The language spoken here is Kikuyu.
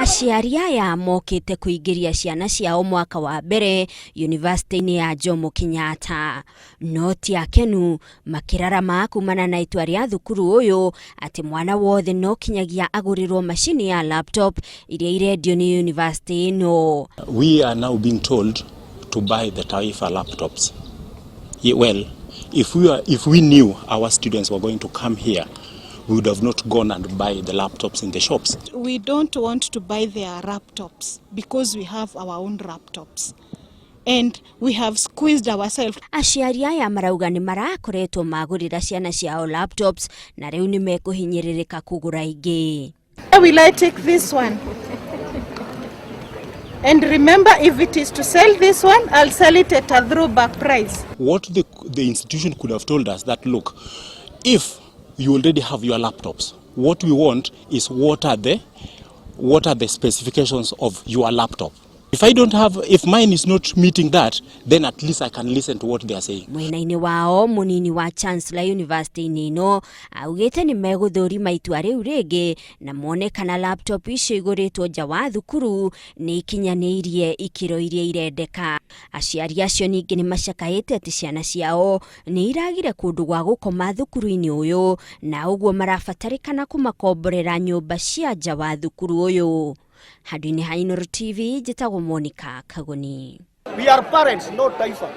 Aciari aya mokĩte kũingĩria ciana ciao mwaka wa mbere yunivasĩtĩ-inĩ ya Jomo Kenyatta. No ti akenu, makĩrarama kumana na itua rĩa thukuru ũyũ atĩ mwana wothe no kinyagia agũrĩrwo macini ya laptop iria irendio nĩ yunivasĩtĩ ĩno. We are now being told to buy the Taifa laptops. Well, if we knew our students were going to come here, we would have not gone and buy the laptops in the shops. We don't want to buy their laptops because we have our own laptops and we have squeezed ourselves. Aciari aya marauga nĩ marakoretwo magũrĩra ciana ciao laptops na rĩu nĩ mekũhinyĩrĩrĩka kũgũra ingĩ. Will I take this one? And remember, if it is to sell this one, I'll sell it at a throwback price. What the institution could have told us that, look, if you already have your laptops, what we want is what are the specifications of your laptop. If I don't have, if mine is not meeting that, then at least I can listen to what they are saying. Mwena-inĩ wao, mũnini wa Chancellor University-inĩ ĩno augĩte nĩ megũthũrima itua rĩu rĩngĩ na mone kana laptop icio igũrĩtwo nja wa thukuru nĩ ikinyanĩirie ikĩro iria irendeka. Aciari acio ningĩ nĩ macakaĩte atĩ ciana ciao nĩ iragire kũndũ gwa gũkoma thukuru-inĩ ũyũ na ũguo marabatarĩkana kũmakomborera nyũmba cia nja wa thukuru ũyũ. Handũ-inĩ ha Inooro TV, njĩtagwo Monica Kagoni. We are parents, not Taifa.